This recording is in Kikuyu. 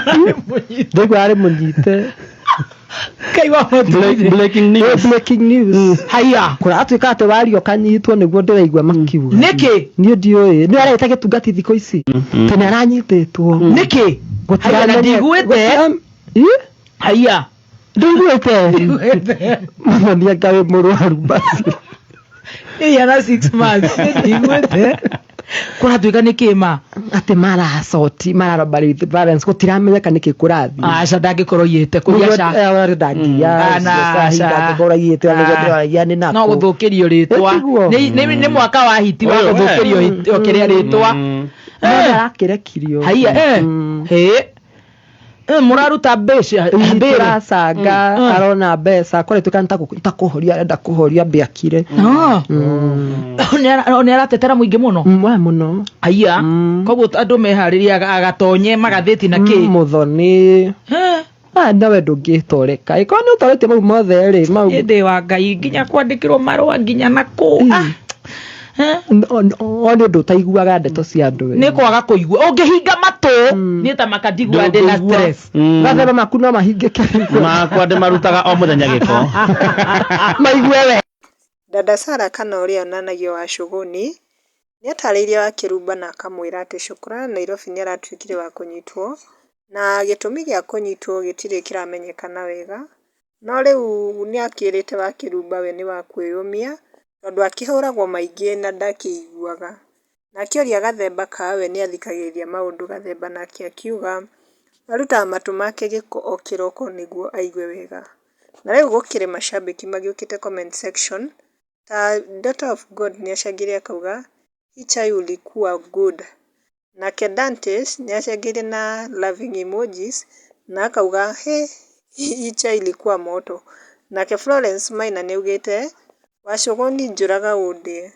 Ndĩraigua arĩ mũnyite. Kaigua Breaking news. Breaking news. Haya. Kũratuĩka atĩ wario kanyitwo nĩguo ndĩraigua makiuga. Nĩkĩ? Niĩ ndiũĩ. Nĩ areta gĩtungati thikũ ici. Tene aranyitĩtwo. Nĩkĩ? Haya, na ndiguĩte. Ĩ? Haya. Ndũiguĩte? Mũthoni anga wĩ mũrwaru basi. Ĩya na 6 months. Ndiguĩte. Kũratuĩka nĩ kĩma. Atĩ maracoti mararobari violence gũtiramenyeka nĩkĩ kũrathiĩ. Aca ndangĩkorwo iyĩte kũria aca. Ndangia. Ah, na, aca. Ndangĩkorwo iyĩte nĩguo ndĩroragia nĩ nakũ. No gũthũkĩrio rĩtwa. Ĩtiguo. Nĩ mwaka wa hiti wa Ũyũ, we. gũthũkĩrio kĩrĩa rĩtwa. No arakĩrekirio. Haiya eh. Hĩ. Eh, mũraruta mbeca mbĩrĩ. Tũracanga arona mbeca koretwo kana ta kũhoria arenda kũhoria mbĩakire. Ah. Nĩ aratetera mũingĩ mũno. Wa mũno. Haiya. Koguo andũ meharĩrie agatonye magathĩti na kĩ. Mũthoni. Eh. Ah, nawe ndũngĩtoreka. Ĩkorwo nĩ ũtorĩtie mau mothe rĩ, mau Ĩndĩ wa Ngai nginya kwandĩkĩrwo marũa nginya na kũ. Ah. Eh. O nĩ ũndũ ũtaiguaga ndeto cia andũ. Nĩ kwaga kũigua ũngĩhinga matũ niĩ ta makandigua ndĩ na stress. Gathema maku no mahingĩke. Makwa ndĩmarutaga o mũthenya gĩko. Maigue we. Dada Sarah kana ũrĩa onanagio Wachũgũni, nĩatarĩirie Wakĩrumba na akamwĩra atĩ Shukran Nairobi nĩaratuĩkire wa kũnyitwo, na gĩtũmi gĩa kũnyitwo gĩtirĩ kĩramenyekana wega, no rĩu nĩakĩrĩte Wakĩrumba we nĩ wa kwĩyũmia, tondũ akĩhũragwo maingĩ na ndakĩiguaga. Na akĩũria Gathemba kana we nĩathikagĩrĩria maũndũ Gathemba nake akiuga arutaga matũ make gĩko o kĩroko nĩguo aigue wega. Na rĩu gũkĩrĩ macambĩki magĩũkĩte comment section ta Daughter of God nĩacangire akauga hii chai ulikuwa good. Nake Dantes nĩacangire na laughing emojis na akauga he hii chai ilikuwa moto. Nake Florence Maina nĩaugĩte Wachũgũni njũraga ũndĩe.